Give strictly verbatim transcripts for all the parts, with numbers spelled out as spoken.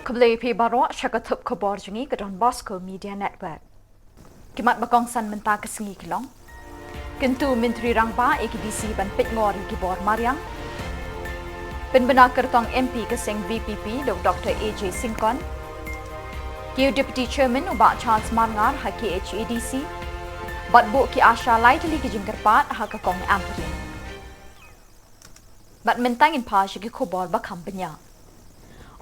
Khublei phi baroh sha ka thup khubor jong ngi ka Don Bosco Media Network. Ki mat ba kongsan mynta ka sngi ki long: Kyntu Myntri Rangbah ïa ki D C ban peit ngor ïa ki bor mariang. Pynbna kyrtong M P ka seng V P P da u Doctor A J Syngkon. Kiew Deputy Chairman u Bah Charles Marngar ha K H A D C. Bad buh ki ASHA lai tylli ki jingkyrpad ha ka Kong Ampareen. Bad mynta ngin phai sha ki khubor ba kham bniah.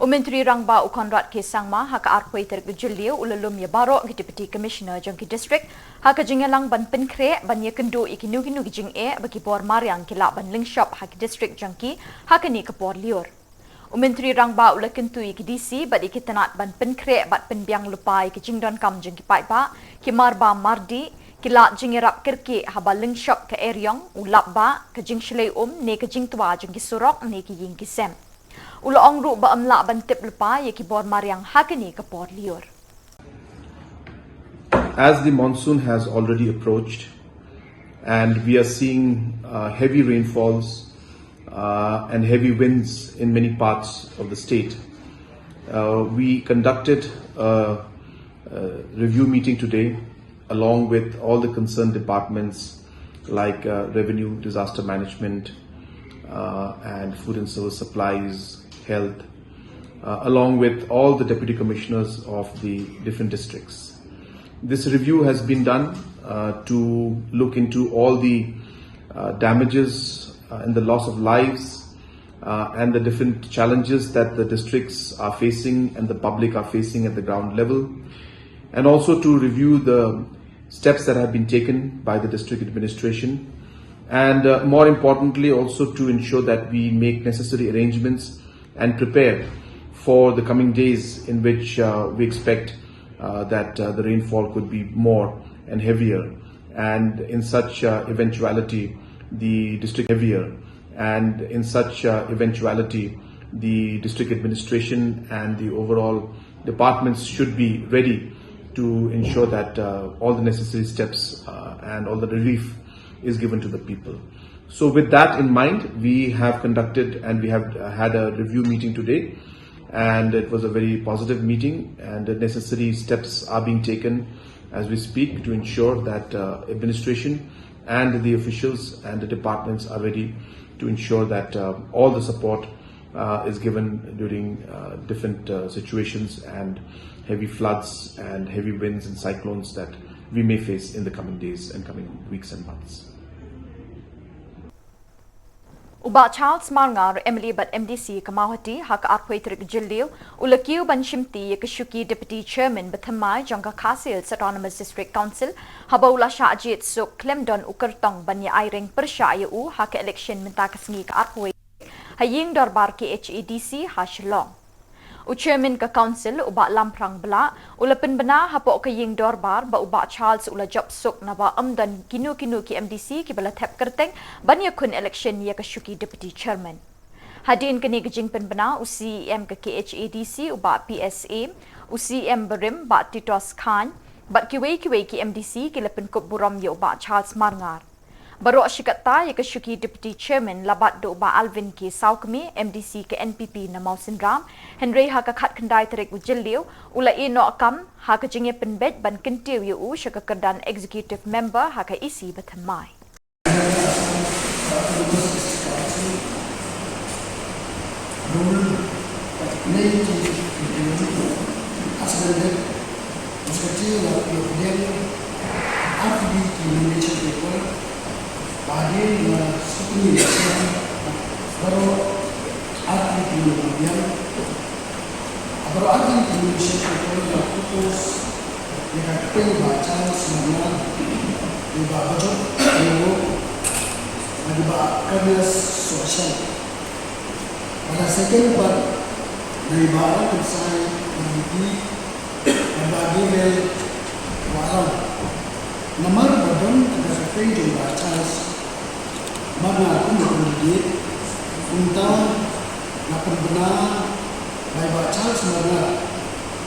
U Myntri Rangbah u Conrad K Sangma ha ka arphew tarik u Jylliew u la lum ïa baroh ki Deputy Commissioner jong ki district ha ka jingïalang ban pynkhreh ban ïakynduh ïa kino kino ki jingeh ba ki bor mariang ki lah ban lyngshop ha ki district jong ki ha kane ka por lyiur. U Myntri Rangbah u la kyntu ïa ki D C bad ïa ki tnat ban pynkhreh bad pynbiang lypa ïa ki jingdonkam jong ki paidbah, ki marbam mardih, ki lad jingïarap kyrkieh haba lyngshop ka eriong, u lapbah, ka jingshlei um ne ka jingtwa jong ki surok ne ki ïing ki sem. U la ong ruh ba ym lah ban tip lypa ïa ki bor mariang ha kane ka por lyiur. As the monsoon has already approached and we are seeing uh, heavy rainfalls uh, and heavy winds in many parts of the state, uh, we conducted a, a review meeting today along with all the concerned departments like uh, revenue, disaster management, uh, and food and service supplies, health, uh, along with all the deputy commissioners of the different districts. This review has been done uh, to look into all the uh, damages uh, and the loss of lives uh, and the different challenges that the districts are facing and the public are facing at the ground level, and also to review the steps that have been taken by the district administration, and uh, more importantly, also to ensure that we make necessary arrangements and prepare for the coming days in which uh, we expect uh, that uh, the rainfall could be more and heavier. And in such uh, eventuality, the district heavier. And in such uh, eventuality, the district administration and the overall departments should be ready to ensure that uh, all the necessary steps uh, and all the relief is given to the people. So, with that in mind, we have conducted and we have uh, had a review meeting today, and it was a very positive meeting, and the necessary steps are being taken as we speak to ensure that uh, administration and the officials and the departments are ready to ensure that uh, all the support uh, is given during uh, different uh, situations and heavy floods and heavy winds and cyclones that we may face in the coming days and coming weeks and months. U Bah Charles Marngar, M L A bad M D C ka Mawhati, ha ka arphew tarik Jylliew, u la kiew ban shimti ïa ka shuki Deputy Chairman bathymmai jong ka Khasi Hills Autonomous District Council, haba u la shah jied suk khlem don u kyrtong ban ïa aireng pyrshah ïa u ha ka election mynta ka sngi ka arphew ha ïing dorbar K H A D C ha Shillong. U Chairman ka Council, u Bah Lamphrang Blah, u la pynbna hapoh ka ïing dorbar ba u Bah Charles u la jop suk naba ym don kino kino ki M D C kiba la thep kyrteng ban ïakhun election ïa ka shuki Deputy Chairman. Hadien kane ka jingpynbna, u C E M ka K H A D C, u Bah P S A, u C E M barim, Bah Titos Chyne, bad kiwei kiwei ki M D C ki la pynkup burom ïa u Bah Charles Marngar. Baroh shi katta ïa ka shuki Deputy Chairman la bat da u Bah Alvin K Sawkmie, M D C ka N P P na Mawsynram, hynrei ha ka khatkhyndai tarik u Jylliew, u la ïeh noh kam ha ka jingïapynbeit ban kyntiew ïa u sha ka kyrdan Executive Member ha ka E C bathymmai. As a candidate, Mister T la pio pilihan R T B ki nomination paper, ba hadien la scrutiny election, baroh R T B ki nomination, baroh R T B ki nomination paper la propose ïa ka kyrteng Bah Charles Marngar, ïa ba bajot ïa u, ïa ba Ernest Sohiong. Bad la second part na i Bah Rangkymsai Marngar, bad Bah Gabriel Warang. Namar ba don ka kyrteng jong Bah Charles Marngar kum u candidate, kumta la pynbna ba i Bah Charles Marngar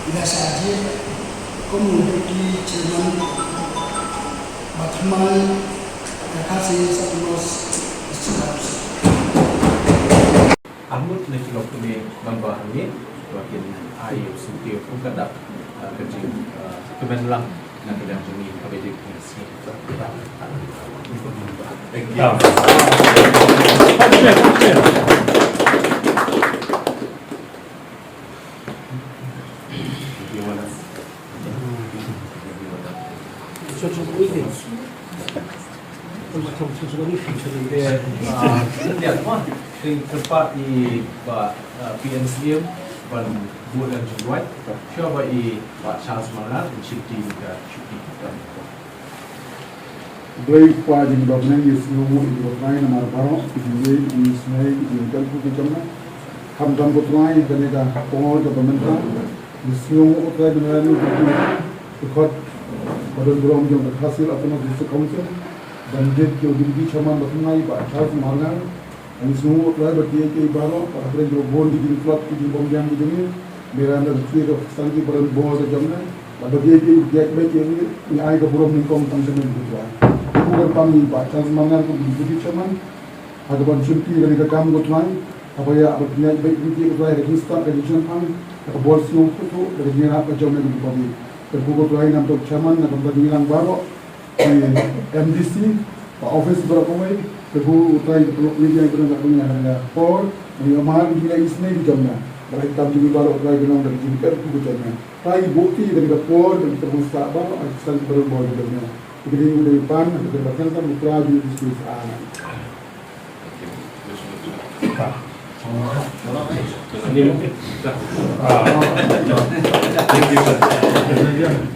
i la shah jied kum u deputy chairman bathymmai ka Khasi Hills Autonomous District Council. Ahmut ne chulok kene namba hangne. Ba kin ai u syntiew u ka dak, ah, ka jing, ah, kmen lang na ka liang jong ngi kaba dei ka sngi. Thank you. Te, ah, ïa, ma, te kyrpad ïa i Bah, ah, P N C M ban buh lem jingduwai. Shuwa ba i Bah Charles Marngar un shimti ïa ka shuki. Khublei Kpa jong ngi ba bneng, ïa sngewnguh ïa ki ba tnai namar baroh ki jingïeit, ki jingisynei, ki jingkyrkhu ki jong nga. Khamtam ko Trai, kane ka por kaba mynta. Ïa sngewnguh ko Trai, ba ngi la ïoh ïa ki dkhot ba don burom jong ka Khasi Hills Autonomous District Council. Ban dep ïa u Deputy Chairman ba tnai, Bah Charles Marngar. Ngi sngewnguh Trai ba kiei kiei baroh, ba hapdeng jong ka bun ki jingtlot, ki jingbym biang ki jong ngi, me la ïa sngewthuh ïa ka kyrteng ki ba don bor ka jong ngi, ba kiei kiei kiei kiei ngi, ngi ai ka burom nyngkong tang sha me Trai. Ko kyrpad ngi Bah Charles Marngar kum u Deputy Chairman, ha kaban shimti kane ka kam ko Trai, haba ïa ba pynïaid beit ïa ko Trai ka jingstad ka jingshemphang, ka bor sngewthuh, ka jingïarap ka jong me ko Trai. Ko Trai nam tok Chairman, na ka bynta ngi lang baroh, ki M D C, ka office baroh kawei, ka gu u Trai ka pynlong media ka pynlong ka pynlong ka por, ngi ïa mar ngi la isynei ki jong na. Ba la tam jong ngi baroh Trai ka long ka jingkyrkhu ka jong na. Trai buh ti ka por ka pynlong sa baroh, ai san baroh bor ki jong na. Ki dei u dei pan, ka dei ba kan tam u Trai jong ngi isynei sa.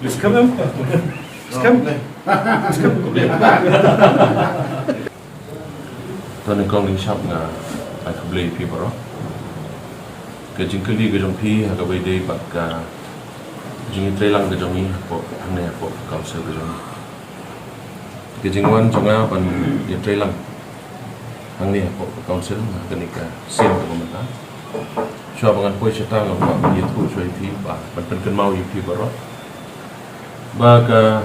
Please come in. Please come. Please come. To nyngkong nyngshap nga ai khublei ïa phi baroh. Ka jingkylli ka jong phi ha kaba ïadei bad ka jingïatreilang ka jong ngi hapoh hangne hapoh ka council ka jong ngi. Ka jingwan jong nga ban ïatreilang hangne hapoh ka council ha kane ka sien kaba mynta. Shuwa ba ngan poi shata nga kwah ban ïathuh shuwa ïa phi ba ban pynkynmaw ïa phi baroh ba ka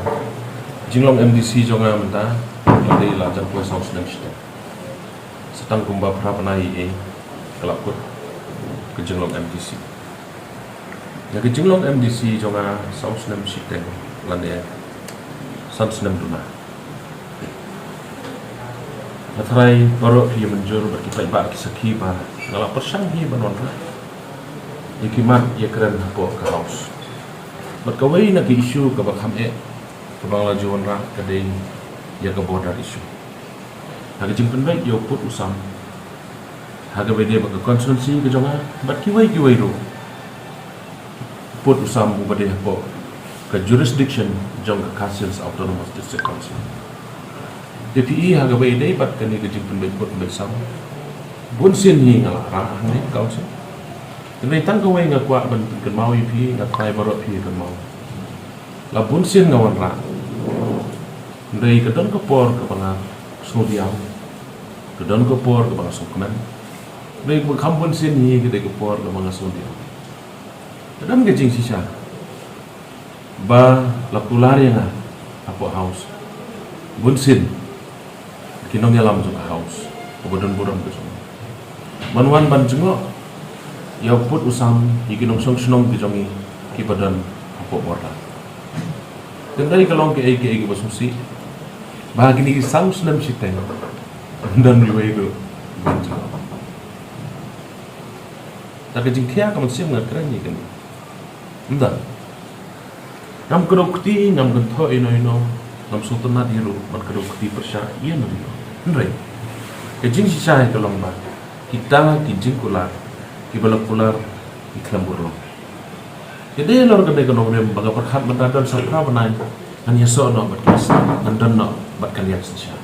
jinglong M D C jong nga mynta ka dei la jan poi saw snem shiteng. Sa tang kumba phra bnai ïa ka la kut ka jinglong M D C. Ïa ka jinglong M D C jong nga saw snem shiteng lane san snem duna. Nga tharai baroh phi ïa mynjur bad ki paidbah ki sakhi ba nga la pyrshang hi ban wanrah ïa ki mat ïa kren hapoh ka House. Bad kawei na ki issue kaba kham eh kaba nga la ju wanrah ka dei ïa ka border issue. Ha ka jingpynbeit ïa u pud u sam ha kaba ïadei bad ka constituency ka jong nga bad kiwei kiwei ruh. Pud u sam uba dei hapoh ka jurisdiction jong ka Khasi Hills Autonomous District Council. Te phi i ha kaba ïadei bad kane ka jingpynbeit pud pynbeit sam, bun sien hi nga la rah hangne council. Te tang kawei nga kwah ban pynkynmaw ïa phi, nga tharai baroh phi ïa kynmaw. La bun sien nga wanrah. Hynrei ka don ka por kaba nga sngewdiaw, ka don ka por kaba nga sngewkmen. Hynrei kaba kham bun sien hi ka dei ka por kaba nga sngewdiaw. Ka don ka jingshisha ba la kular ïa nga hapoh House. Bun sien ki nongïalam jong ka House, uba don burom ka jong ngi, ban wan ban jngoh ïa u pud u sam ïa ki nongshong shnong ki jong ngi kiba don hapoh border. Tynrai ka long kaei kaei kaba sngewsih ba ha kine ki saw snem shiteng ym don uwei ruh ban jngoh. Ta ka jingkhia ka mynsiem nga kren ïa kane. Ynda ngam kdew kti, ngam kynthoh ïano ïano, ngam sngewtynnat hi ruh ban kdew kti pyrshah ïano ïano. Hynrei ka jingshisha hi ka long ba kita ki jingkular kiba la kular ki khlem urlong. Ka dei halor kane ka nongrim ba nga pyrkhat mynta don sa phra bnai ngan ïasoh noh bad ka, ngan don noh bad ka liang synshar.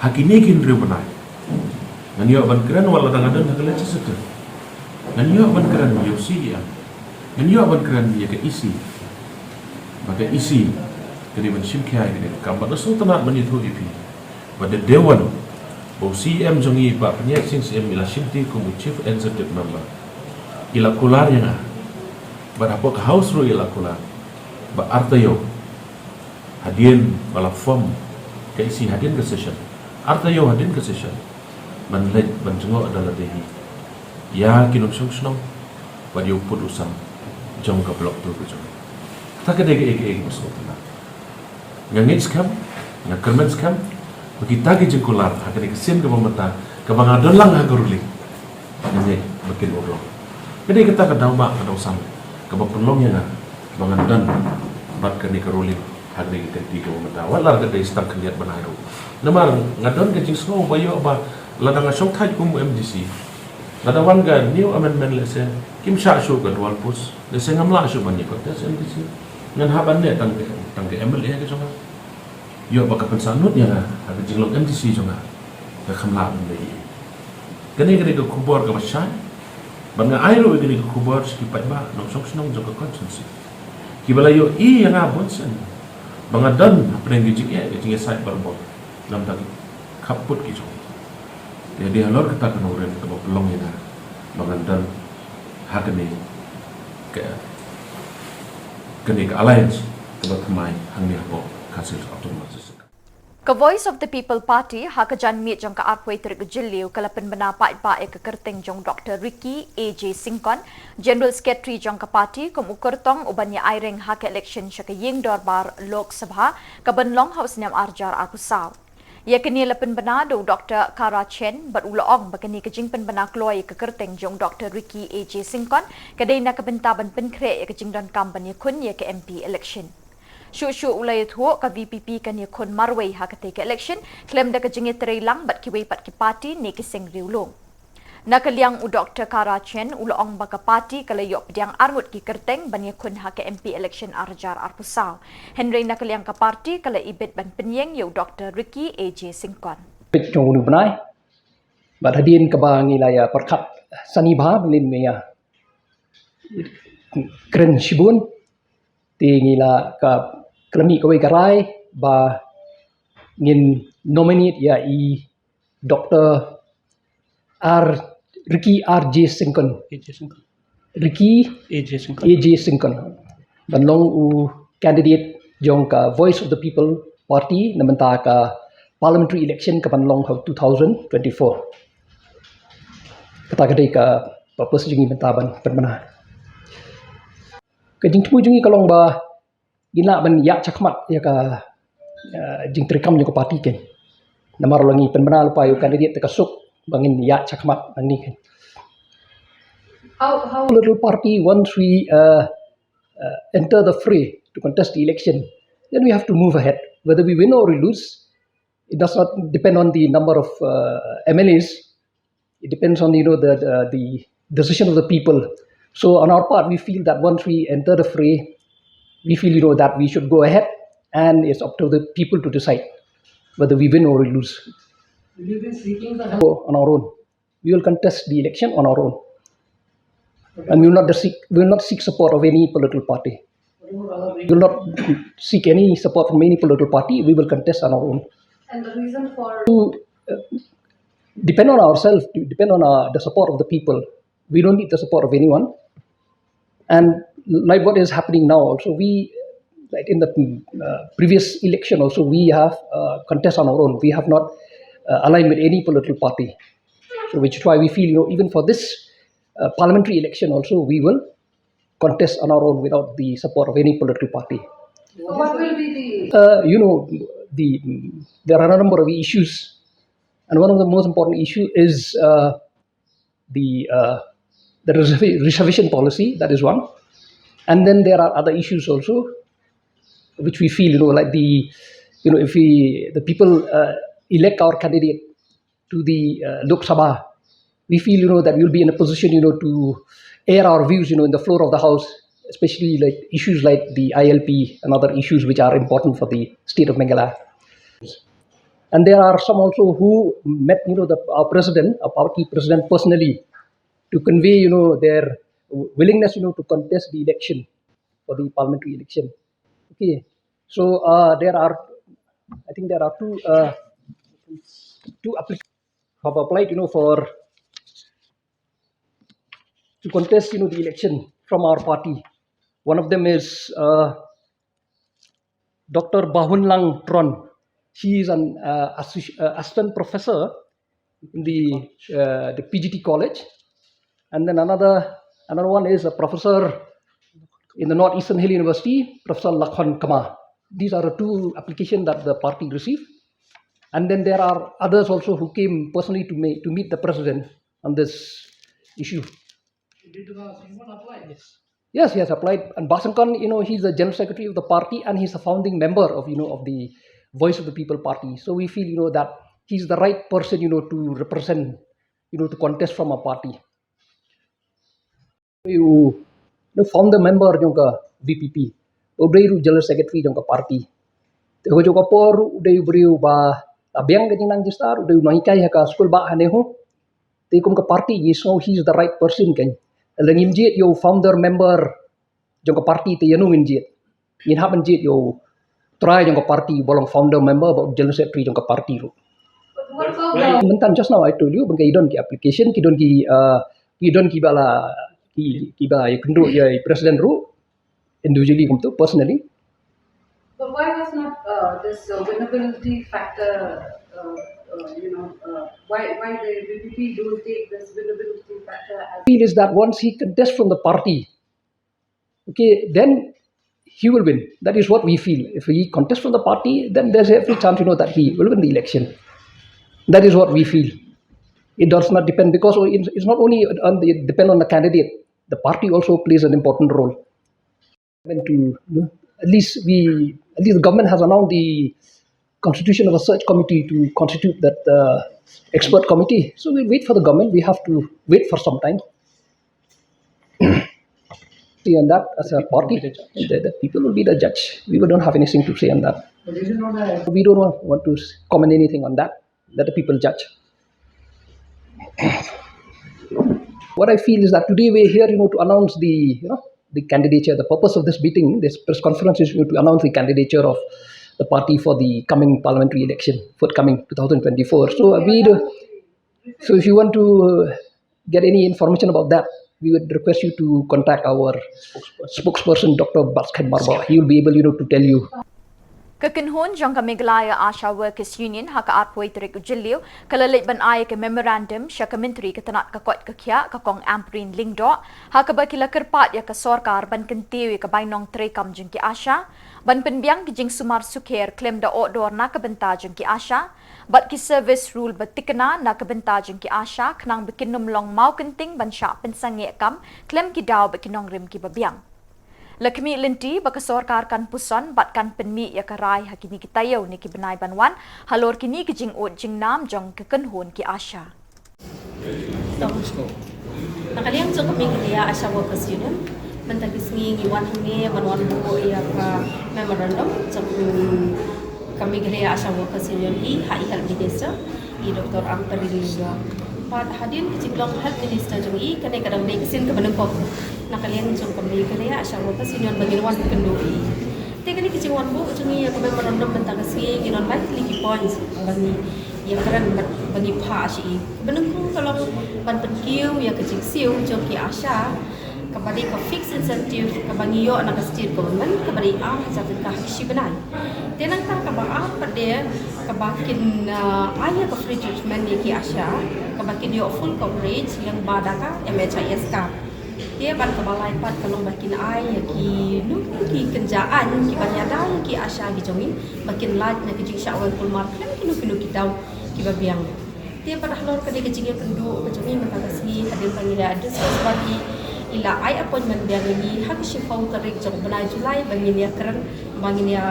Ha kine ki hynriew bnai ngan ïoh ban kren wat la dang nga don ha ka legislature. Ngan ïoh ban kren ïa u C E M. Ngan ïoh ban kren ïa ka E C. Ba ka E C ka dei ban shim khia ïa kane ka kam, bad nga sngewtynnat ban ïathuh ïa phi ba da dei wan ba u C E M jong ngi, Bah Pynïaid Sing Syiem, i la shimti kum u Chief Executive Member, i la kular ïa nga. Bad hapoh ka House ruh i la kular ba ar taïew hadien ba la form ka E C, hadien ka session, ar taïew hadien ka session, ban leit ban jngoh da lade hi ïa ki nongshong shnong, Bad ïa u pud u sam jong ka block two ka jong. Kata ka dei kaei kaei kaba sngewtynnat. Nga ngeit skhem, nga kyrmen skhem ba kita ki jingkular ha kane ka sien kaba mynta kaba nga don lang ha ka ruling, nga ngeit ba kin urlong. Ka dei kata ka daw ba ka daw sam kaba pynlong ïa nga ba ngan don bad kane ka ruling ha kane ka kynti kaba mynta, wat la ka dei stang khyndiat bnai ruh. Namar nga don ka jingsngew ba ïoh ba lada nga shongthait kum u M D C, lada wan ka new amendment lehse kim shah shuh ka dual post, lehse ngam lah shuh ban ïa contest M D C. Ngan hap ban leh tang ka, tang ka M L A ka jong nga. Ïoh ba ka pynsangnud ïa nga ha ka jinglong M D C jong nga, ka kham lah ban leh. Kane ka dei ka khubor kaba shai. Bad nga ai ruh ïa kane ka khubor sha ki paidbah nongshong shnong jong ka constituency kiba la ïohi ïa nga bun sien ba nga don hapdeng ki jingeh, ki jingeh sait barabor. Namar ki khappud ki jong. Te dei halor kata ka nongrim kaba pynlong ïa nga ba ngan don ha kane ka, kane ka alliance kaba thymmai hangne hapoh Khasi Hills Autonomous District. Ka Voice of the People Party ha ka janmiet jong ka arphew tarik Jylliew ka la pynbna paidbah ïa ka kyrteng jong u Doctor Ricky A J Syngkon, General Secretary jong ka party, kum u kyrtong uban ïa aireng ha ka election sha ka ïing dorbar Lok Sabha kaban long ha u snem ar hajar arphew saw. Ïa kane la pynbna da u Doctor Kara Chen bad u la ong ba kane ka jingpynbna kloi ïa ka kyrteng jong u Doctor Ricky A J Syngkon ka dei na ka bynta ban pynkhreh ïa ka jingdonkam ban ïakhun ïa ka M P election. Shuh shuh u la ïathuh, ka V P P kan ïakhun marwei ha katei ka election khlem da ka jingïatreilang bad kiwei pat ki party ne ki seng riewlum. Na ka liang u Doctor Kara Chen u la ong ba ka party ka la ïoh pdiang arngut ki kyrteng ban ïakhun ha ka M P election ar hajar arphew saw. Hynrei na ka liang ka party ka la ibit ban pynïeng ïa u Doctor Ricky A J Syngkon. Peit jong u bnai bad hadien kaba ngi la ïa pyrkhat sani bha ban leit maya kren shibun, te ngi la ka khlem ïa kawei ka rai ba ngin nominate ïa i Doctor R, Ricky R J Syngkon. A J Syngkon. Ricky A J Syngkon. A J Syngkon ban long u candidate jong ka Voice of the People Party na bynta ka parliamentary election kaban long ha two thousand twenty-four. Kata ka dei ka purpose jong ngi mynta ban pynbna. Ka jingthmu jong ngi ka long ba ngin lah ban ïa shakhmat ïa ka, eh, jingtreikam jong ka party kein. Namar la ngi pynbna lypa ïa u candidate te ka suk ba ngin ïa shakhmat nangne kein. How, how political party, once we, uh, uh, enter the fray to contest the election, then we have to move ahead. Whether we win or we lose, it does not depend on the number of, uh, M L As. It depends on, you know, the, the, the decision of the people. So on our part, we feel that once we enter the fray, we feel, you know, that we should go ahead, and it's up to the people to decide whether we win or we lose. Will you be seeking the help? On our own. We will contest the election on our own. And we will not seek, we will not seek support of any political party. We will not seek any support from any political party. We will contest on our own. And the reason for to, uh, depend on ourselves, to depend on, uh, the support of the people. We don't need the support of anyone. And like what is happening now also, we, like in the, uh, previous election also, we have, uh, contest on our own. We have not, uh, aligned with any political party. So which is why we feel, you know, even for this, uh, parliamentary election also, we will contest on our own without the support of any political party. So what will be the Uh, you know, the, there are a number of issues, and one of the most important issue is, uh, the, uh, the reserva-, reservation policy. That is one, and then there are other issues also, which we feel, you know, like the, you know, if we, the people, uh, elect our candidate to the, uh, Lok Sabha, we feel, you know, that we'll be in a position, you know, to air our views, you know, in the floor of the House, especially like issues like the I L P and other issues which are important for the state of Meghalaya. And there are some also who met, you know, the, our president, our party president personally, to convey, you know, their willingness, you know, to contest the election for the parliamentary election. Okay, so, uh, there are, I think there are two, uh, two applic- have applied, you know, for to contest, you know, the election from our party. One of them is, uh, Doctor Bahunlang Tron. He is an, uh, associ- uh, assistant professor in the, uh, the P G T college. And then another Another one is a professor in the North Eastern Hill University, Professor Lakhon Kma. These are the two applications that the party received. And then there are others also who came personally to, ma- to meet the president on this issue. Did uh, Singman apply? Yes. Yes, he has applied. And Basangkan, you know, he's the general secretary of the party and he's a founding member of, you know, of the Voice of the People Party. So we feel, you know, that he's the right person, you know, to represent, you know, to contest from a party. U, u founder member jong ka V P P. U dei ruh general secretary jong ka party. Te ka jong ka por u dei u briew ba la biang ka jingnang jingstad, u dei u nonghikai ha ka skul ba ha NEHU. Te kum ka party ngi sngew he is the right person kan. Lada ngim jied ïa u founder member jong ka party te ïa no ngin jied. Ngin hap ban jied ïa u trai jong ka party, ba long founder member, ba general secretary jong ka party ruh. But what about the Mynta just now I told you, ba ki don ki application, ki don ki, uh, ki don ki ba la, ki, ki ba ïakynduh ïa i president ruh, individually kumto, personally. But why was not uh, this uh, winnability factor, uh, uh, you know, uh, why, why the V P P don't take this winnability factor as Feel is that once he contests from the party, okay, then he will win. That is what we feel. If he contests from the party, then there's every chance, you know, that he will win the election. That is what we feel. It does not depend because it's it's not only on the depend on the candidate. The party also plays an important role. And to, you know, at least we at least the government has announced the constitution of a search committee to constitute that uh, expert committee. So we wait for the government. We have to wait for some time. See on that as a party, the, the people will be the judge. We don't have anything to say on that. But is it not a We don't want, want to comment anything on that. Let the people judge. What I feel is that today we're here, you know, to announce the, you know, the candidature. The purpose of this meeting, this press conference, is, you know, to announce the candidature of the party for the coming parliamentary election, forthcoming two thousand twenty-four. So uh, we do. So if you want to uh, get any information about that, we would request you to contact our spokesperson, Doctor Batskhem Marbah. He will be able, you know, to tell you. Ka kynhun jong ka Meghalaya Asha Workers Union ha ka arphew tarik u Jylliew ka la leit ban ai ka memorandum sha ka Myntri ka tnat ka koit ka khiah ka Kong Ampareen Lyngdoh, ha kaba ki la kyrpad ïa ka sorkar ban kyntiew ïa ka bainong treikam jong ki ASHA, ban pynbiang ki jingsumar sukher khlem da ohdor na ka bynta jong ki ASHA, bad ki service rule ba thikna na ka bynta jong ki ASHA khnang ba kin ym long mawkynting ban shah pynsangeh kam khlem ki daw bad ki nongrim kiba biang. La khmih lynti ba ka sorkar kan puson bad kan pynmih ïa ka rai ha kine ki taïew ne ki bnai ban wan halor kine ki jingud jingnam jong ka kynhun ki ASHA. Na ka liang jong ka Meghalaya Asha Workers Union, mynta ka sngi ngi wan hangne ban wan buh ïa ka memorandum jong ka Meghalaya Asha Workers Union i ha i Health Minister, i Doctor Ampareen Lyngdoh. Bad hadien ka jinglong Health Minister jong i, kane ka dang dei ka sien kaba nyngkong na ka liang jong ka Meghalaya Asha Workers Union ba ngin wan kynduh i. Te kane ka jingwan buh jong i ïa ka memorandum mynta ka sngi, ngi don lai tylli ki points ba ngi ïa kren bad ba ngi phah sha i. Kaba nyngkong ka long ban pynkiew ïa ka jingsiew jong ki ASHA, kaba dei ka fixed incentive kaba ngi ïoh na ka state government, kaba dei ar hajar tyngka ha ka shi bnai. Te nangta kaba ar pat de kaba kin, ah, ai ïa ka free treatment ïa ki ASHA, kaba kin ïoh full coverage lyngba da ka M H I S card. Te bad kaba lai pat ka long ba kin ai ïa kino kino ki kynja aiñ kiban ïada ïa ki ASHA ki jong ngi ba kin lait na ki jingshah weng kulmar khlem kino kino ki daw kiba biang. Te bad halor kane ka jingïakynduh ka jong ngi mynta ka sngi, hadien ba ngi la discuss bad i, i la ai appointment biang ïa ngi ha ka shiphew tarik jong u bnai July ba ngin ïakren, ba ngin ïa,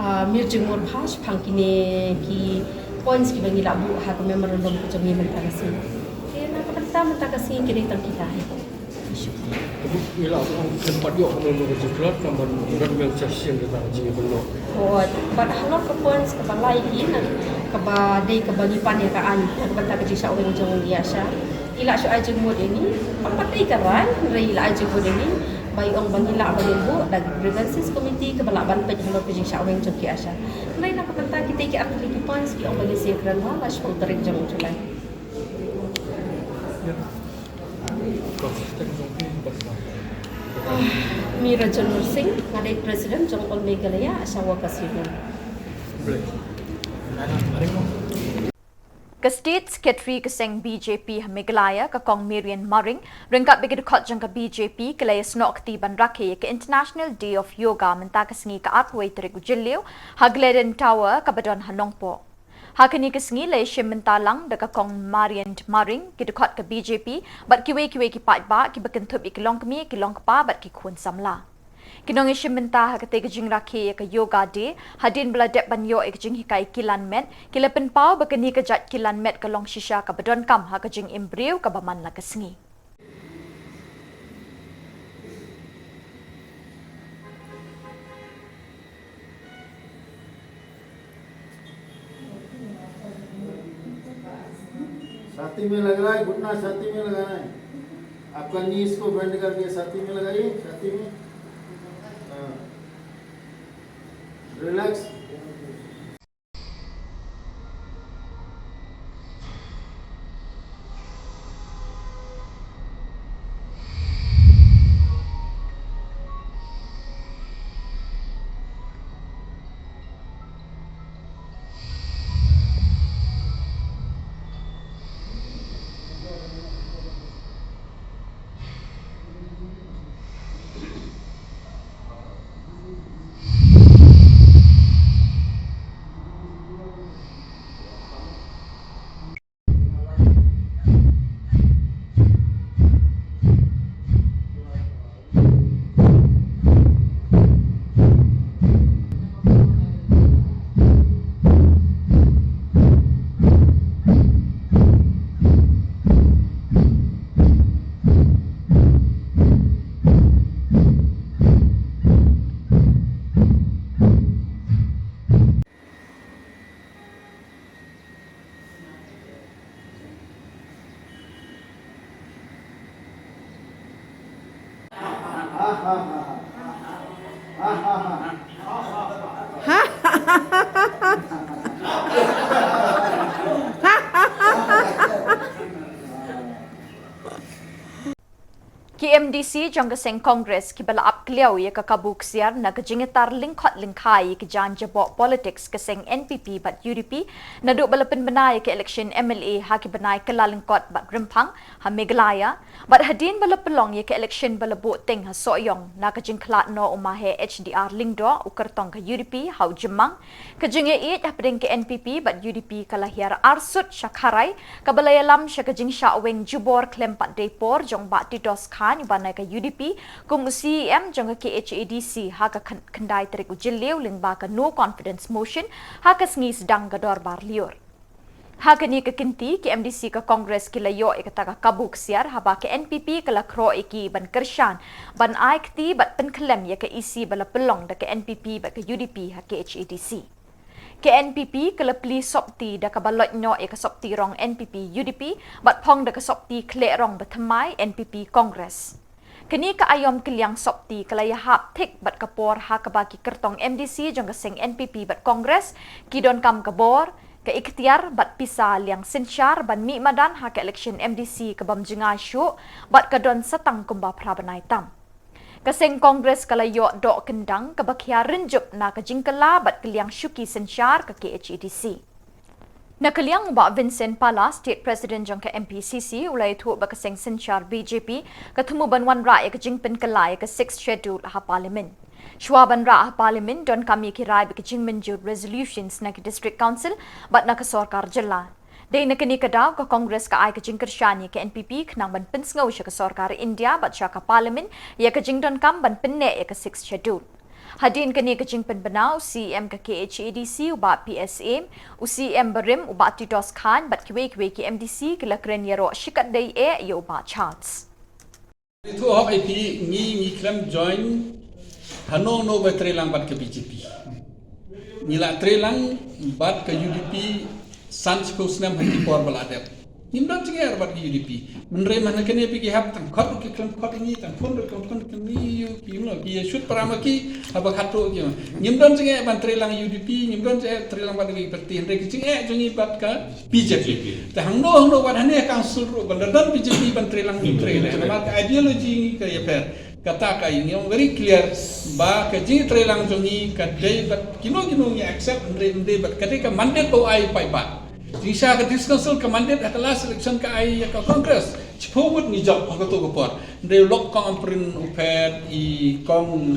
ah, mir jingmut bha shaphang kine ki points kiba ngi la buh ha ka memorandum ka jong ngi mynta ka sngi. Te na ka bynta mynta ka sngi kine tang kita hi. Ngi la ong khlem pat ïoh kumno kumno ka jingtlot, namar ban biang session kata ka jingïakynduh. Oh, bad halor ka points kaba lai hi na kaba dei kaba ngi pan ïa ka aiñ na ka bynta ka jingshah weng jong i ASHA. I la shu ai jingmut ïa ngi, bad pat dei ka rai, hynrei i la ai jingmut ïa ngi ba i ong ba ngi lah ban ïeng buh da ka grievances committee kaba lah ban peit halor ka jingshah weng jong ki ASHA. Hynrei na ka bynta kita ki ar tylli ki points ki ong ba ngin sa ïakren ha ka shiphew tarik jong u July. Mira John Nursing, nga dei President jong All Meghalaya Asha Workers Union. Ka State Secretary ka seng B J P ha Meghalaya, ka Kong Marian Maring, ryngkat bad ki dkhot jong ka B J P, ki la ïasnoh kti ban rakhe ïa ka International Day of Yoga mynta ka sngi ka arphew wei tarik u Jylliew, ha Gladden Tower kaba don ha Nongpoh. Ha kane ka sngi la ïashim bynta lang da ka Kong Marian Maring, ki dkhot ka B J P, bad kiwei kiwei ki paidbah, kiba kynthup ïa ki longkmie, ki longkpa, bad ki khun samla. Ki nongïashim bynta ha katei ka jingrakhe ïa ka Yoga Day, hadien ba la dep ban ïoh ïa ka jinghikai kilan met, ki la pynpaw ba kane ka jait kilan met ka long shisha kaba donkam ha ka jingim briew kaba man la ka sngi. छाती में लग रहा है, घुटना छाती में लगाना है। आपका नी इसको बेंड करके छाती में लगाइए, छाती में। हाँ। रिलैक्स। Ki M D C jong ka seng Congress kiba la ap kliaw ïa ka kabu ksiar na ka jingïatar lyngkhot lyngkhai ïa ki jaiñ jaboh politics ka seng N P P bad U D P, naduh ba la pynbna ïa ka election M L A ha ki bnai Kyllalyngkot bad Rymphang ha Meghalaya, bad hadien ba la pynlong ïa ka election ba la buh teng ha Sohiong na ka jingkhlad noh u Mahe H D R Lyngdoh, u kyrtong ka U D P, ha u Jymmang. Ka jingïaieit hapdeng ka N P P bad U D P ka la hiar arsut sha kharai, kaba la ïalam sha ka jingshah weng jubor khlem pat dei por jong Bah Titos Chyne uba na ka U D P kum u C E M jong ka K H A D C ha ka khyn-, khyndai tarik u Jylliew lyngba ka no confidence motion ha ka sngi sdang ka dorbar lyiur. Ha kane ka kynti, ki M D C ka Congress ki la ïoh ïa kata ka kabu ksiar haba ka N P P ka la khroh ïa ki ban kyrshan ban ai kti bad pynkhyllem ïa ka E C ba la pynlong da ka N P P bad ka U D P ha K H A D C. Ka N P P ka la plie sopti da kaba loit noh ïa ka sopti rong N P P U D P bad phong da ka sopti khleh rong ba thymmai N P P Congress. Kane ka aïom kylliang sopti ka la ïahap thik bad ka por ha kaba ki kyrtong M D C jong ka seng N P P bad Congress ki donkam ka bor, ka iktiar bad pisa liang synshar ban mih madan ha ka election M D C kabym jngai shuh bad ka don sa tang kumba phra bnai tam. Ka seng Congress ka la ïoh doh kyndang kaba khia rynjup na ka jingkylla bad kylliang shuki synshar ka K H A D C. Na ka liang u Bah Vincent Pala, State President jong ka M P C C, u la ïathuh ba ka seng synshar B J P ka thmu ban wanrah ïa ka jingpynkylla ïa ka Sixth Schedule ha Parliament. Shuwa ban rah ha Parliament, donkam ïa ki rai bad ki jingmynjur resolutions na ki District Council bad na ka sorkar jylla. Dei na kane ka daw ka Congress ka ai ka jingkyrshan ïa ka N P P khnang ban pynsngew sha ka sorkar India bad sha ka Parliament ïa ka jingdonkam ban pynneh ïa ka Sixth Schedule. Hadien kane ka jingpynbna, u C E M ka K H A D C u Bah P S Syiem, u C E M barim u Bah Titos Chyne bad kiwei kiwei ki M D C ki la kren ïaroh shikatdei eh ïa u Bah Charles. Ïathuh hok ïa phi, ngi ngi khlem join hano hano ba treilang bad ka B J P. Ngi la treilang bad ka U D P san shiphew snem ha ki por ba la dep. Ngim don jingeh bad ka U D P. Mynrei mynta kane phi ki hap tang khot ki khlem khot ngi, tang phone ki khlem phone ngi, ïa ki, ïa ki, ïa shoot para ma ki haba khatduh ki. Ngim don jingeh ban treilang U D P, ngim don jingeh treilang bad ki party, hynrei ki jingeh jong ngi bad ka B J P. Te hangno hangno bad hane council ruh ban da don B J P ban treilang ngi trei leh. Namar ka ideology ngi ka ïapher. Kata ka ngi ong very clear ba ka jingtreilang jong ngi ka dei bad kino kino ngi accept, hynrei ym dei bad ka dei ka mandate ba u ai paidbah. Jingshisha ka District Council ka mandate ha ka last election ka ai ïa ka Congress. Shiphew ngut ngi jop ha kato ka por. Hynrei u lok Kong Ampareen u phet, i Kong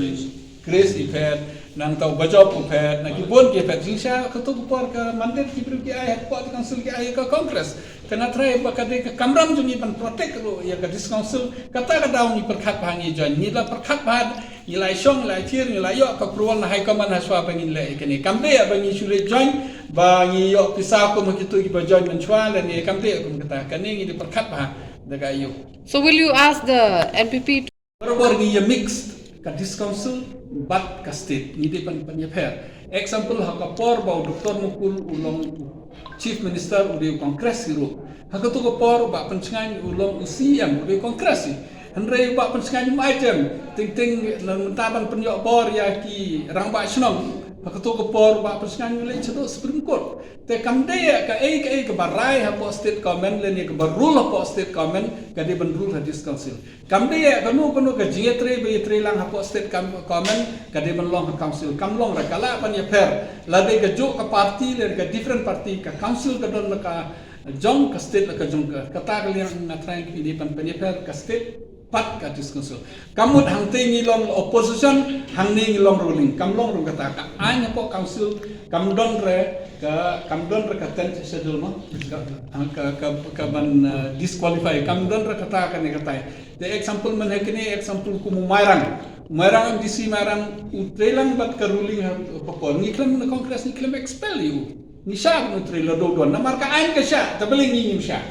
Grace i phet, nangta u Bajop u phet, na ki bun ki phet. Jingshisha kato ka por ka mandate ki briew ki ai hapoh ka council ki ai ïa ka Congress. Te nga try ba ka dei ka kamram jong ngi ban protect ruh ïa ka District Council. Kata ka daw ngi pyrkhat bha ngi join. Ngi la pyrkhat bha, ngi la shong, ngi la thied, ngi la ïoh ka approval na High Command hashwa ba ngin leh ïa kane. Kam dei ba ngi shu leit join ba ngi ïoh pisa kum ha kito kiba join mynshwa lane, kam dei kum kata. Kane ngi dei pyrkhat bha da ka ïoh. So will you ask the N P P to Barabor ngi ïa mix ka District Council bad ka state, ngi dei ban, ban ïapher. Example, ha ka por ba u Doctor Mukul u long u Chief Minister u dei u Congress hi ruh. Ha kato ka por u Bah Pynshngaiñ u long u C E M u dei u Congress hi. Hynrei u Bah Pynshngaiñ um ai jem, teng teng na mynta ban pynïoh bor ïa ki rangbah shnong. Ha kato ka por u Bah Pynshngaiñ u leit shaduh Supreme Court. Te kam dei ïa kaei kaei kaba rai hapoh state government lane kaba rule hapoh state government ka dei ban rule ha District Council. Kam dei ïa kano kano ka jingïatrei ba ïatrei lang hapoh state kam-, government ka dei ban long ha council. Kam long re, ka lah ban ïapher. Lada ka juh ka party lane ka different party, ka council ka don la ka jong, ka state la ka jong ka. Kata ka liang nga try ngi dei ban, ban ïapher ka state bad ka District Council. Kam mut hangtei ngi long opposition, hangne ngi long ruling. Kam long ruh kata, ka aiñ hapoh council kam don re ka, kam don re ka tenth schedule mo. Ka, ka, ka, ka ban, uh, disqualify. Kam don re kata kane kata. Te example mynne kane, example kum u Mairang. Mairang, M D C Mairang u trei lang bad ka ruling ha, ha por. Ngi khlem na Congress, ngi khlem expel ïa u. Ngi shah ban u trei la dei don. Namar ka aiñ ka shah, te balei ngi ngim shah.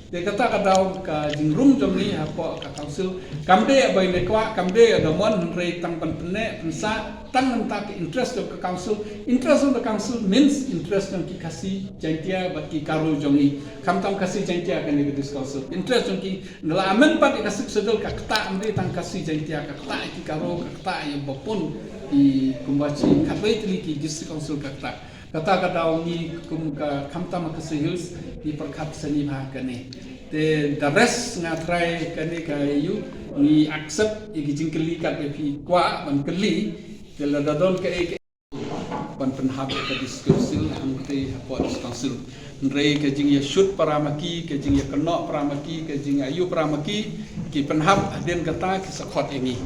Te kata ka daw ka jingrung jong ngi hapoh ka council. Kam dei ïa ba ngi kwah, kam dei ïa da mon, hynrei tang ban pynneh pynsah tang na bynta ka interest jong ka council. Interest jong ka council means interest jong ki Khasi Jaiñtia bad ki Garo jong ngi. Khamtam Khasi Jaiñtia kane ka District Council. Interest jong ki, nga la amend pat ïa ka Sixth Schedule, ka ktah ym dei tang Khasi Jaiñtia, ka ktah ïa ki Garo, ka ktah ïa ba bun ki, kumba shi khatwei tylli ki District Council ka ktah. Kata ka daw ngi kum ka khamtam ka Khasi Hills ngi pyrkhat sani bha kane. Te the rest nga try kane ka ïa u, ngi accept ïa ki jingkylli kat ba phi kwah ban kylli. Te lada don kaei kaei ban pynhap ïa ka District Council, hangtei hapoh District Council. Hynrei ka jingïashut para ma ki, ka jingïakynnoh para ma ki, ka jingïaïu para ma ki, ki pynhap hadien kata ki sa khot ïa ngi.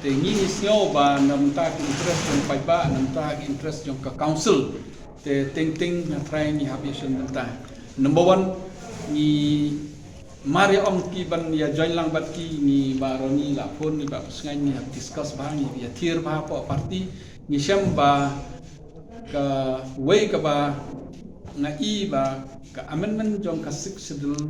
Te ngi ngi sngew ba na bynta ki interest jong paidbah, na bynta ki interest jong ka council. Te teng teng nga try ngi hap ïashun bynta. Number one, ngi mar ïa ong ki ban ïa join lang bad ki, ngi, Bah Ronnie la phone, ngi, Bah Pynshngaiñ, ngi hap discuss bha, ngi ïathied bha hapoh party. Ngi shem ba kawei kaba nga i ba ka amendment jong ka Sixth Schedule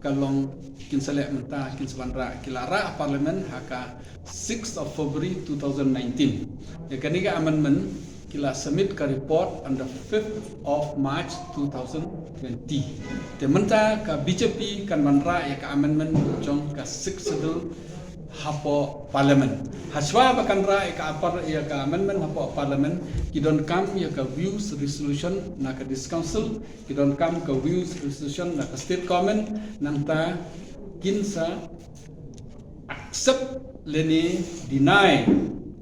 ka long kin sa leh mynta, kin sa wanrah, ki la rah ha Parliament ha ka sixth of February two thousand nineteen. Ïa kane ka amendment ki la submit ka report on the fifth of March two thousand twenty. Te mynta ka B J P kan wanrah ïa ka amendment jong ka Sixth Schedule hapoh Parliament. Hashwa ba kan rah ïa ka apar-, ïa ka amendment hapoh Parliament, ki donkam ïa ka views resolution na ka District Council, ki donkam ka views resolution na ka State Government, nangta kin sa accept lane deny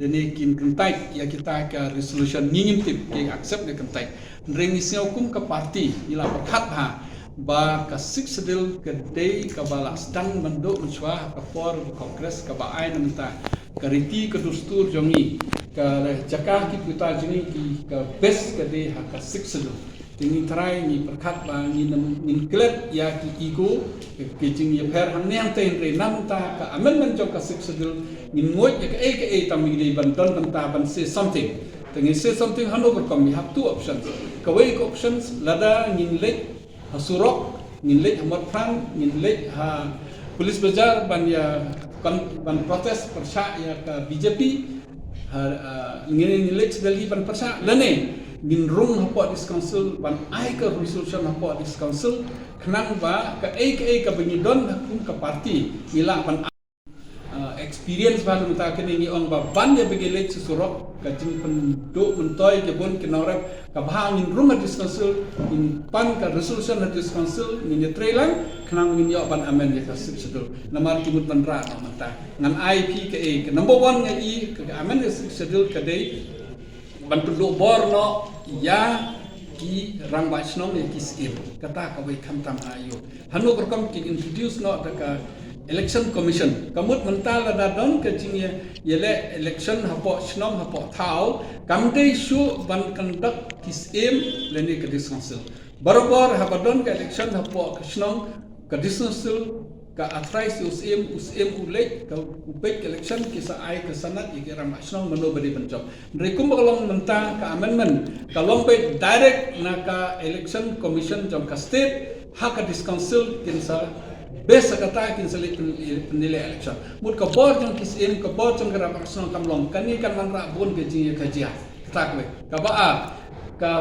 lane kin kyntait ïa kita ka resolution, ngi ngim tip ki accept ne kyntait. Hynrei ngi sngew kum ka party ngi la pyrkhat bha ba ka Sixth Schedule ka dei kaba la sdang mynduh mynshuwa ha ka por Congress kaba ai na mynta ka riti ka dustur jong ngi, ka jaka ki puta jong ngi, ki ka best ka dei ha ka Sixth Schedule. Te ngi tharai ngi pyrkhat ba ngin, ngin klet ïa ki ego, ki jingïapher hangne hangtei, hynrei na bynta ka amendment jong ka Sixth Schedule ngin nguid ïa kaei kaei, tang ngi dei ban don bynta ban say something. Te ngin say something hano ka rukom, we have two options. Kawei ka options, lada ngin leit ha surok, ngin leit ha Motphran, ngin leit ha Police Bazar ban ïa kon-, ban protest pyrshah ïa ka B J P. Ha, ah, ngin, ngin leit Delhi ban pyrshah, lane ngin rung hapoh District Council ban ai ka resolution hapoh District Council, khnang ba kaei kaei kaba ngi don ha kum ka party ngi lah ban, ah, experience ba na mynta kane ngi ong ba ban ïa ba ngi leit sha surok, ka jingpynduh myntoi ki bun ki nongrep, kaba ha ngin rung ha District Council, ngin pan ka resolution ha District Council, ngin ïatrei lang khnang ngin ïoh ban amend ïa ka Sixth Schedule. Namar ki mut ban rah na mynta. Ngan ai phi kaei, ka number one nga i ka, ka amend ïa Sixth Schedule ka dei ban pynduh bor noh ïa ki rangbah shnong ïa ki syiem. Kata kawei khamtam ha ïoh. Hano ka rukom kin introduce noh da ka election commission. Ka mut mynta lada don ka jingïa, ïaleh election hapoh shnong hapoh thaw, kam dei shuh ban conduct ki syiem lane ka district council. Barabor haba don ka election hapoh ka shnong, ka district council ka authorize u syiem, u syiem u leit, ka u peit ka election, ki sa ai ka sanad ïa ki rangbah shnong mano ba dei ban jop. Hynrei kumba ka long mynta ka amendment, ka long beit direct na ka election commission jong ka state, ha ka district council kin sa base ha kata kin sa leit pyn-, pynïaleh election. Mut ka bor jong ki syiem, ka bor jong ki rangbah shnong kam long, kane kan wanrah bun ka jingïakajia. Kata kawei. Kaba ar, ka,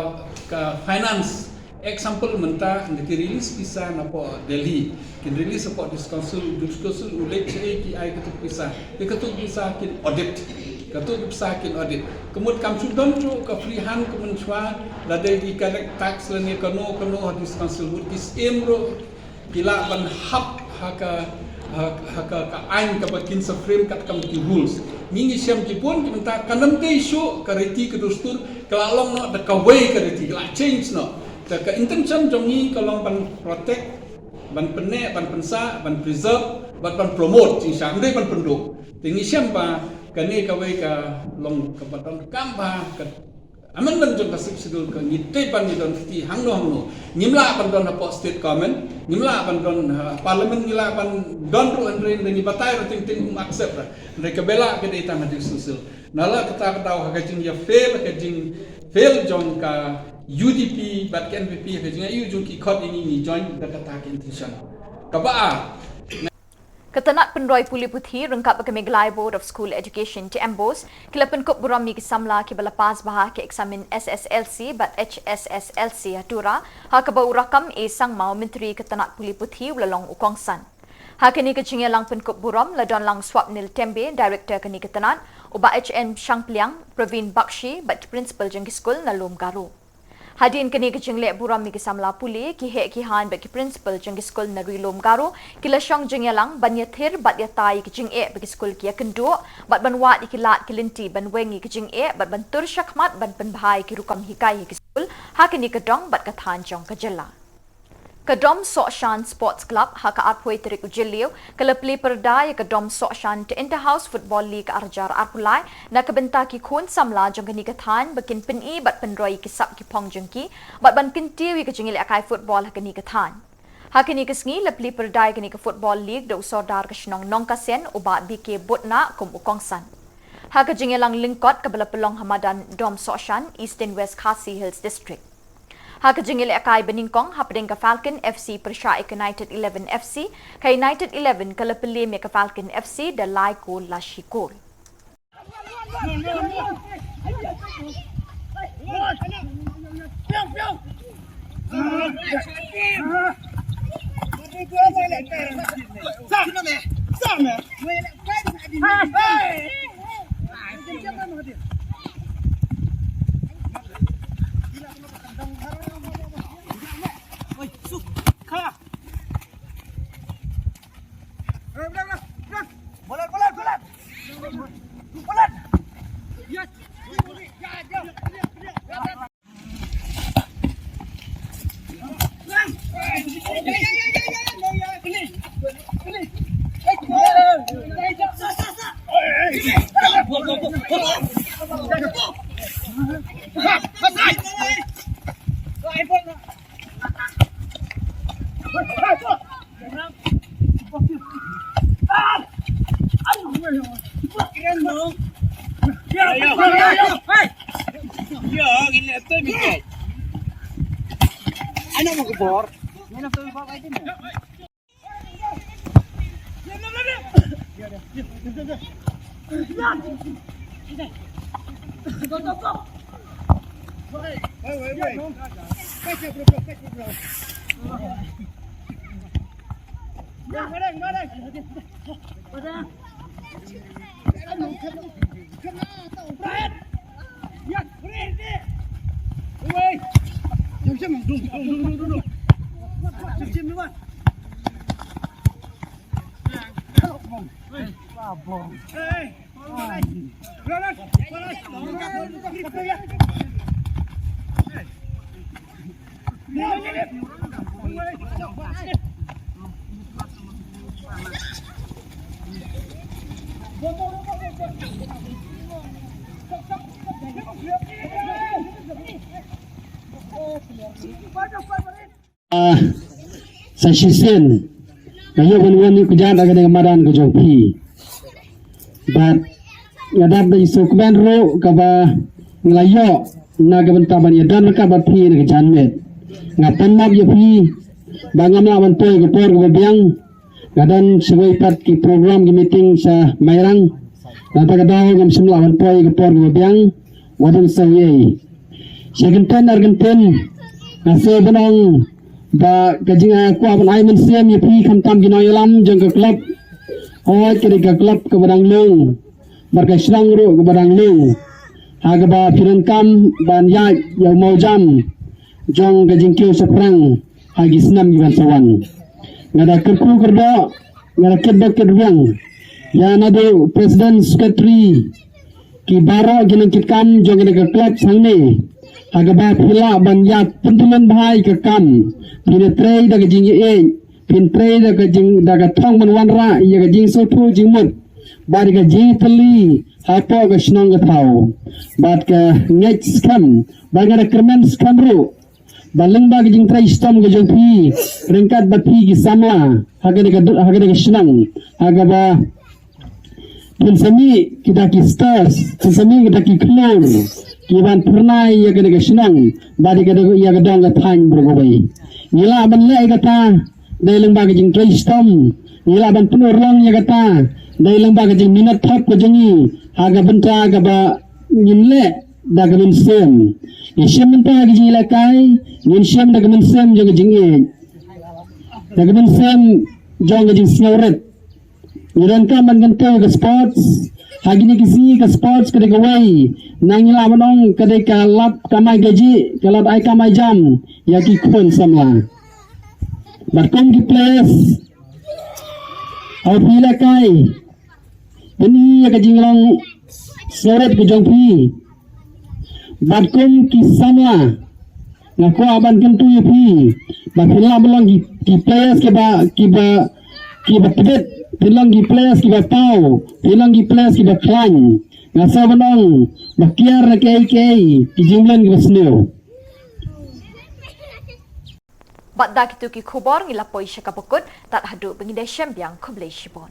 ka finance. Example mynta, ynda ki release pisa napoh Delhi, kin release hapoh district council, district council u leit shaei ki ai katu pisa. Ïa katu pisa kin audit. Katu pisa kin audit. Ka mut kam shu don ruh ka free hand kum mynshwa, lada ki collect tax lane kano kano ha district council, mut ki syiem ruh ki lah ban hap ha ka, ha, ha ka, ka aiñ kaba kin sa frame katkam ki rules. Ngi ngi shem ki bun ki mynta, kan ym dei shuh ka riti ka dustur, ka la long noh da kawei ka riti, ka la change noh. Te ka intention jong ngi ka long ban protect, ban pynneh, ban pynsah, ban preserve, ban, ban promote, jingshisha, ym dei ban pynduh. Te ngi shem ba kane kawei ka long kaba donkam ba ka amendment jong ka Sixth Schedule ka ngi tip ban ngi don kti hangno hangno. Ngim lah ban don hapoh state government, ngim lah ban don ha parliament, ngi lah ban don ruh hynrei, hynrei ngi batai ruh teng teng um accept ruh. Hynrei ka bela ka dei tang ha district council. Nala kata ka daw ha ka jingïa fail, ka jing fail jong ka U D P bad ka N P P, ka jingïa ïoh jong ki khot ïa ngi ngi join da kata ka intention. Kaba ar. Ka tnat pynroi pule puthi ryngkat bad ka Meghalaya Board of School Education, te MBOSE, ki la pynkup burom ïa ki samla kiba la pass bha ha ki eksamin S S L C bad H S S L C ha Tura, ha kaba u Rakkam A Sangma, Myntri ka tnat pule puthi, u la long u kongsan. Ha kane ka jingïalang pynkup burom la don lang Swapnil Tembe, Director kane ka tnat, u Bah H N Shangpliang, Praveen Bakshi bad ki principal jong ki skul na lum Garo. Hadien kane ka jingleh burom ïa ki samla pule, ki heh ki haiñ bad ki principal jong ki skul na ri lum Garo ki la shong jingïalang ban ïathir bad ïatai ïa ki jingeh ba ki skul ki ïakynduh, bad ban wad ïa ki lad ki lynti ban weng ïa ki jingeh bad ban tur shakhmat ban pynbha ïa ki rukom hikai ha ki skul ha kane ka dong bad ka thaiñ jong ka jylla. Ka Dom Sohshan Sports Club ha ka arphew tarik u Jylliew ka la plie pyrda ïa ka Dom Sohshan Inter House Football League arhajar arphew lai na ka bynta ki khun samla jong kane ka thaiñ ba kin pyni bad pynroi ïa ki sap ki phong jong ki bad ban kyntiew ïa ka jingïalehkai football ha kane ka thaiñ. Ha kane ka sngi la plie pyrda ïa kane ka football league da u Sordar ka shnong Nongkasen, u Bah B K Butnah, kum u kongsan. Ha ka jingïalang lyngkot kaba la pynlong ha madan Dom Sohshan, Eastern West Khasi Hills District. Ha ka jingïalehkai banyngkong hapdeng ka Falcon F C pyrshah ïa ka United Eleven F C, ka United Eleven ka la pynliem ïa ka Falcon F C da lai kol la shi kol. Ah, sa shisien nga ïoh ban wan ïa ka jingïadon ka dei ka madan ka jong phi. Bad nga dap da i sukmen ruh kaba nga la ïoh na ka bynta ban ïadon ka bad phi na ka janmiet. Nga pan map ïa phi ba ngam lah ban poi ka por kaba biang. Nga don shawei pat ki program ki meeting sha Mairang. Nangta ka daw ngam shym lah ban poi ka por kaba biang. Wat don sawei. Sha kynten ar kynten nga sngewbha ban ong ba ka jingkwah ban ai mynsiem ïa phi khamtam ki nongïalam jong ka club. Hooid ka dei ka club kaba dang lung bad ka shnong ruh kaba dang lung. Ha kaba phi donkam ban ïaid ïa u mawjam jong ka jingkiew shaphrang ha ki snem ki ban sa wan. Nga da kyrkhu kyrdoh, nga da kyrdoh kyrdoh ïa naduh president, secretary, ki baroh ki nongkitkam jong kane ka club hangne. Ha kaba phi lah ban ïa pyntylun bha ïa ka kam, phin trei da ka jingïeit, phin trei da ka jing, da ka thong ban wanrah ïa ka jingsngewthuh jingmut bad ka jingtylli hapoh ka shnong ka thaw. Bad ka ngeit skhem bad nga da kyrmen skhem ruh ba lyngba ka jingtrei shitom ka jong phi ryngkat bad phi ki samla ha kane ka, ha kane ka shnong, ha kaba phin sa mih kita ki stars, phin sa mih kita ki khlur ki ban phyrnai ïa kane ka shnong bad ïa ka, ïa ka dong ka thaiñ baroh kawei. Ngi lah ban leh ïa kata dei lyngba ka jingtrei shitom. Ngi lah ban pynurlong ïa kata dei lyngba ka jingminot thop ka jong ngi ha ka bynta kaba ngin leh da ka mynsiem. Ngin shim bynta ka jingïalehkai, ngin shim da ka mynsiem jong ka jingïeit, da ka mynsiem jong ka jingsngewrit. Ngi donkam ban kyntiew ka sports. Ha kine ki sngi ka sports ka dei kawei na ngi lah ban ong ka dei ka lad kamai kajih, ka lad ai kam ai jam ïa ki khun samla. Bad kum ki players, haba phi lehkai, pyni ïa ka jinglong sngewrit ka jong phi. Bad kum ki samla, nga kwah ban kyntu ïa phi ba phin lah ban long ki, ki players kiba, kiba, kiba tbit, phin long ki players kiba paw, phin long ki players kiba khlaiñ. Nga sa ban ong ba kiar na kiei kiei ki jingmlien kiba sniew. Bad da kitu ki khubor ngi la poi sha kaba kut, tad haduh ba ngin da shem biang, khublei shibun.